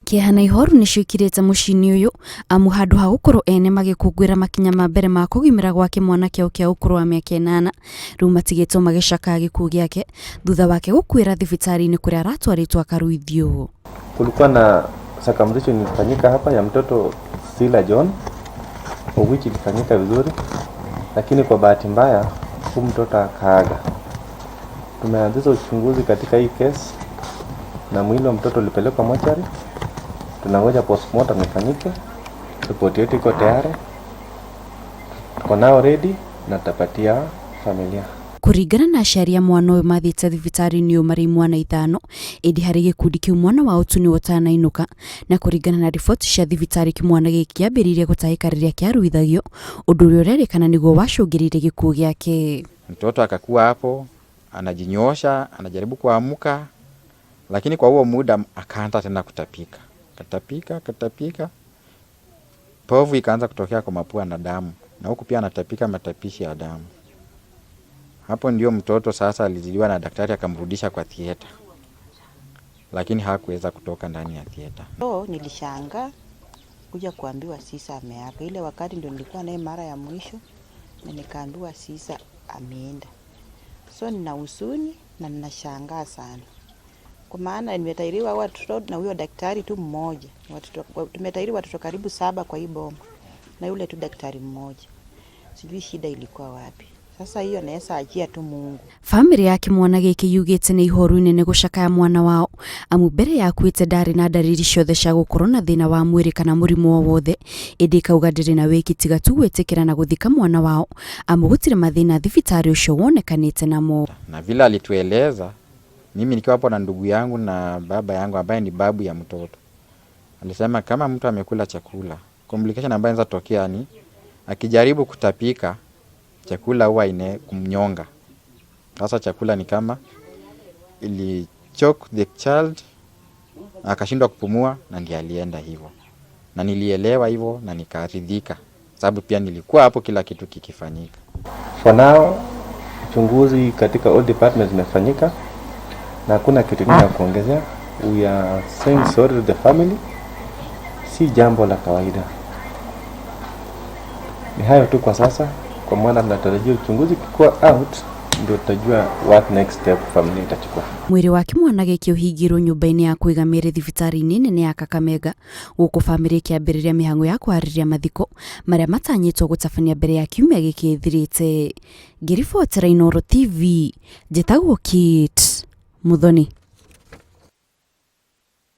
Kĩeha na ihoru nĩcio ikirĩte mũciĩ-inĩ ũyũ amu handũ ha gũkorwo ene magĩkũngũĩra makinya ma mbere ma kũgimara gwa kĩmwana kĩao kĩa ũkũrũ wa mĩaka ĩnana, rĩu matigĩtwo magĩcakaya gĩkuũ gĩake thutha wake gũkuĩra thibitarĩ-inĩ kũrĩa aratwarĩtwo akaruithio. Kulikuwa na circumcision ilifanyika hapa ya mtoto Sila John, of which ilifanyika vizuri, lakini kwa bahati mbaya huyu mtoto akaaga. Tumeanzisha uchunguzi katika hii case na mwili wa mtoto ulipelekwa mochari. Tunangoja postmortem ifanyike, ripoti yetu iko tayari, tuko nao ready na tutapatia familia. Kũringana na aciari a mwana ũyũ mathiĩte thibitarĩ-inĩ ũyũ marĩ imwana ithano, ĩndĩ harĩ gĩkundi kĩu mwana wao tu nĩwe ũtanainũka, na kũringana na riboti cia thibitarĩ kĩmwana gĩkĩ kĩambĩrĩirie gũtahĩka rĩrĩa kĩaruithagio, ũndũ ũrĩa ũrerĩkana nĩguo wacũngĩrĩirie gĩkuũ gĩake. Mtoto akakuwa hapo anajinyoosha, anajaribu kuamka, lakini kwa huo muda akaanza tena kutapika, katapika, katapika, povu ikaanza kutokea kwa mapua na damu, na huku pia anatapika matapishi ya damu. Hapo ndio mtoto sasa alizidiwa na daktari akamrudisha kwa theater, lakini hakuweza kutoka ndani ya theater. So nilishangaa kuja kuambiwa Sisa ameaga. Ile wakati ndio nilikuwa naye mara ya mwisho na nikaambiwa Sisa ameenda. So nina huzuni na ninashangaa sana, kwa maana nimetairiwa watoto na huyo daktari tu mmoja. Watoto tumetairi watoto karibu saba kwa hii boma na yule tu daktari mmoja. Sijui shida ilikuwa wapi. Sasa hiyo naweza achia tu Mungu. Bamĩrĩ ya kĩmwana gĩkĩ yugĩte nĩ ihoru inene gũcakaya mwana wao amu mbere ya akuĩte ndarĩ na ndariri ciothe cia gũkorwo na thĩna wa mwĩrĩ kana mũrimũ o wothe, ĩndĩ ĩkauga ndĩrĩ na wĩki tiga tu gwĩtĩkĩra na gũthika mwana wao amu gũtirĩ mathĩna thibitarĩ ũcio wonekanĩte namo. Na vile alitueleza, mimi nikiwa hapo na ndugu yangu na baba yangu ambaye ni babu ya mtoto, alisema kama mtu amekula chakula, complication ambayo inaweza tokea ni akijaribu kutapika chakula huwa ine kumnyonga. Sasa chakula ni kama ili choke the child, akashindwa kupumua na ndiye alienda hivyo. Na nilielewa hivyo na nikaridhika, sababu pia nilikuwa hapo kila kitu kikifanyika. For now uchunguzi katika all departments zimefanyika na hakuna kitu kingine ya kuongezea. We are saying sorry to the family. Si jambo la kawaida. Ni hayo tu kwa sasa, kwa maana tunatarajia uchunguzi ukikuwa out ndio tutajua what next step familia itachukua. Mwĩrĩ wa kĩmwana gĩkĩ ũhingĩirwo nyũmba-inĩ ya kũiga mĩĩrĩ thibitarĩ-inĩ nene ya Kakamega, gũkũ bamĩrĩ ĩkĩambĩrĩria mĩhang'o ya kũharĩria mathiko marĩa matanyĩtwo gũtabania mbere ya kiumia gĩkĩ gĩthirĩte. Ngĩribotera Inooro TV, njĩtagwo Kate Muthoni.